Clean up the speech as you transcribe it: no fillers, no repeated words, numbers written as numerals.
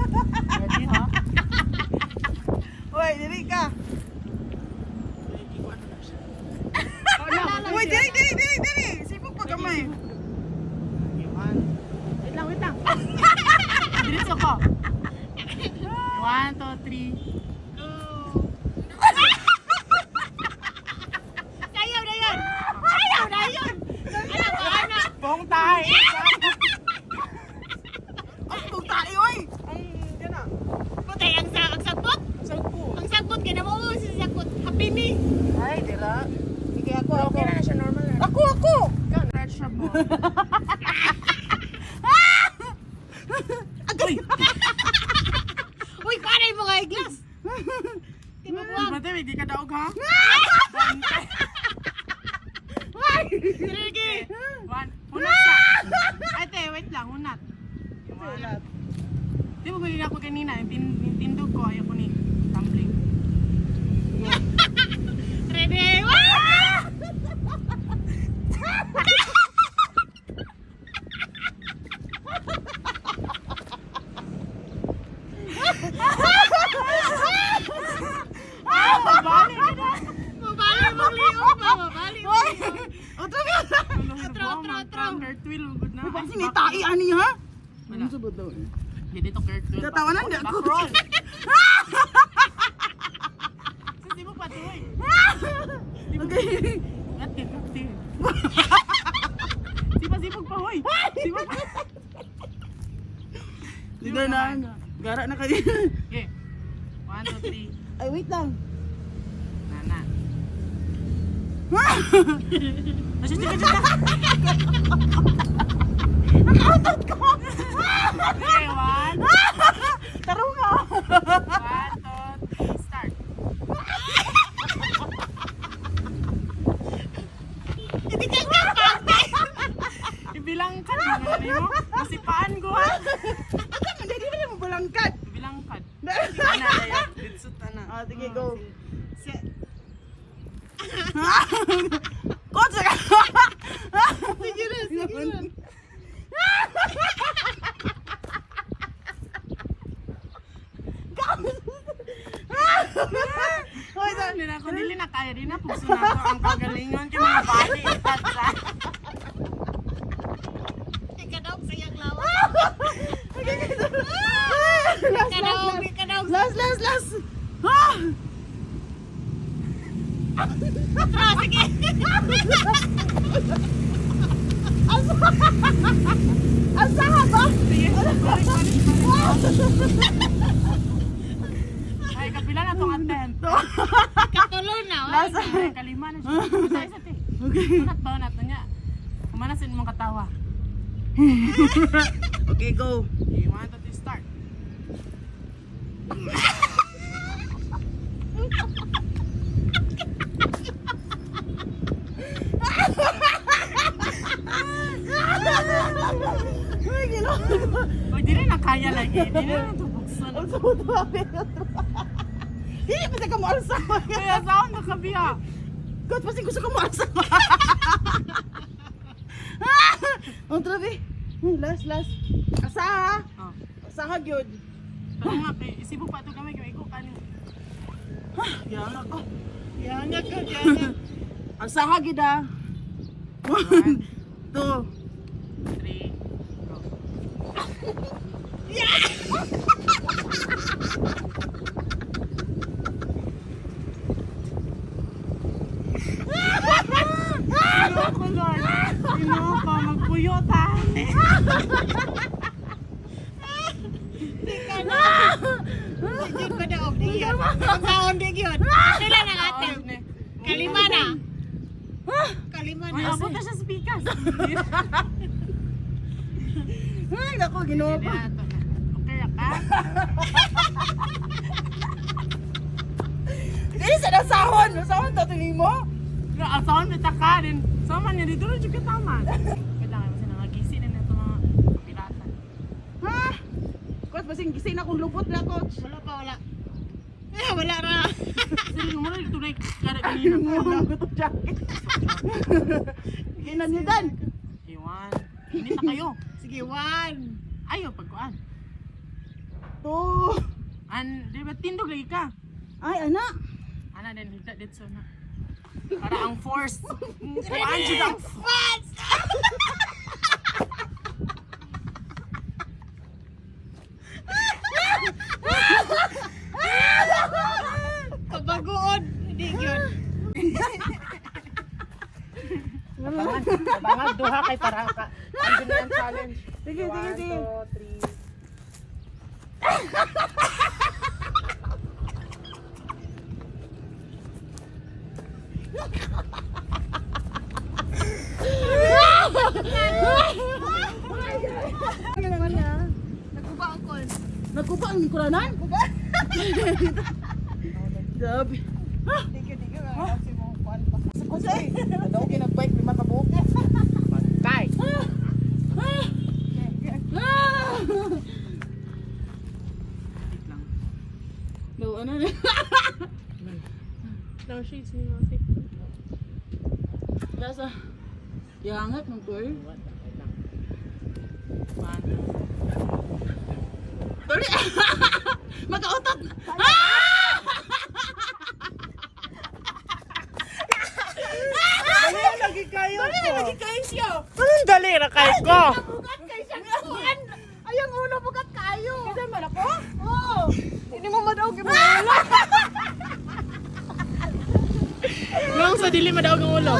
Ready ha? Uy, diri ka. Uy, diri, diri, diri, diri. Sipog pa gamay. One. Wait lang, wait lang. Diretso ko. One, two, three. Go. Sayaw na yun! Sayaw na yun! Alam ko, ano? Bong tayo. Ang tug tayo, oy. Ang gana. Putay, ang sagbot! Sagpo. Ang sagbot, kaya mo si sagbot. Happy me! Ay, dira. Sige, ako, ako. Okay na na siya, normal na. Ako, ako. Ikaw, stretch mo. Agay. Uy, kanay mo kay glass! Di ba buwag? Bate, hindi ka daog ha? Sige! One. Hunat sa. Ay, te, wait lang. Hunat. One. Di ba gulin ako kanina? Yung tindog ko, ayaw ko ni tumbling. Ready? Wah! Bali ka na! Mabali mong liog ba? Mabali mong liog. Otro ba? Otro, otro, otro. Kurt wheel, good na. Uy, bakit ni tai ani ha? Wala. Ano sa daw eh? Hindi dito Kurt wheel. Tatawanan di ako. Back roll. Sus, di mo patuloy. Okay. At kay Kurt. Sipa-sipag pa, hoy. Sipag pa. Dito na. Gara na kayo. Okay. One, two, three. Ay, wait lang. Nana. Nasa sige, sige. Nakautot ko! Okay, one. Tarong nga! One, two, three, start. Hindi ka kapag! Ibilang ka na mo. Masipaan ko ha. Asa man, dili na mo balangkad. Ibilang ka. Ana, dayon. Ditsut ana. Ah, sige, go. Kotse ka! Sige na, sige na. Hoy, sa Hindi na ako, dili na kaya. Di na pugso na ako ang kagalingon kay mga bali. Itat sa. Di ka daw sayang lawas. Last, Ka last, daw, last. di ka daw. Last, last, last. Ah! Otro, sige. Asaha ba? Sige, balik, balik, balik. Ay, kapila na tong attempt. Katulo na. oh. Last. Ay, kalima na siya. Basta isa, te. Okay. Unat ba, unat na niya. Kumanasin mong katawa. Okay, go. Okay, one, two, three, start. Ay, ginoo. Uy, di na kaya lagi. Di na natubuksan. Ang suot ba? Dili pa sa ka mo alsa. Kaya saan nakabiya? God, pasing gusto ko mo alsa. Ang trabe. Last, last. Asaha. Oh. Asaha gyud. Pero nga, kay, isibo pa ito kami. Kaya ikaw kanin. Yan ako. Yanga ka, yanga. Asaha gyud ah. One, two. Three, go. Yeah! Ginoo ko, Lord. Ginoo ko, magpuyo ta. Di ka na. Di ka daw, di yun. Ang taon, di yun. Sila na ate. Kalima na. Kalima Ay, na. abot na siya sa pikas. Ay, nako, ginoo ko. Okay ra ka? Dili sa nasahon. Nasahon to tingin mo. No, asawan bita ka din. Sama niya dito rin juga tama. Wait lang, kasi nangagisi na nito mga kapiratan. Ha? Coach, basing gising na akong lubot na, coach. Wala pa, wala. Eh, wala ra. Sige, muna dito na kada kanina. Wala ko to jacket. Ginan niyo dan. Okay, one. Init na kayo. Sige, one. Ayaw, pagkuan. to. An, di ba tindog lagi ka? Ay, ana. Ana din higda dito na. Para ang force. Kuan jud ang Kabagoon. Di gyud. Abangan duha kay para ka. Ang ang challenge. Sige, sige, sige. 1, 2, 3. Nagkuba ang call. Nagkupa ang kuranan? Grabe. Di gyud, di gyud. Kasi mo kuan pa. Daw kinagbike lima ka buok. Bantay. Ah! Ah! Wait lang. No, ano na? Lang shades ni Mati. Nasa. Yangat ng toy. Wait lang. 1, Tuloy. Magautot. Ah! Dali lagi kayo. Dali lagi kayo siya. Anong dali ra kayo ko? Bugat kay siya kuan. Ay, ang ulo bugat kayo. Kasi man ako? Oo. Hindi mo madaog yung ulo. Nang sa dili madaog ang ulo.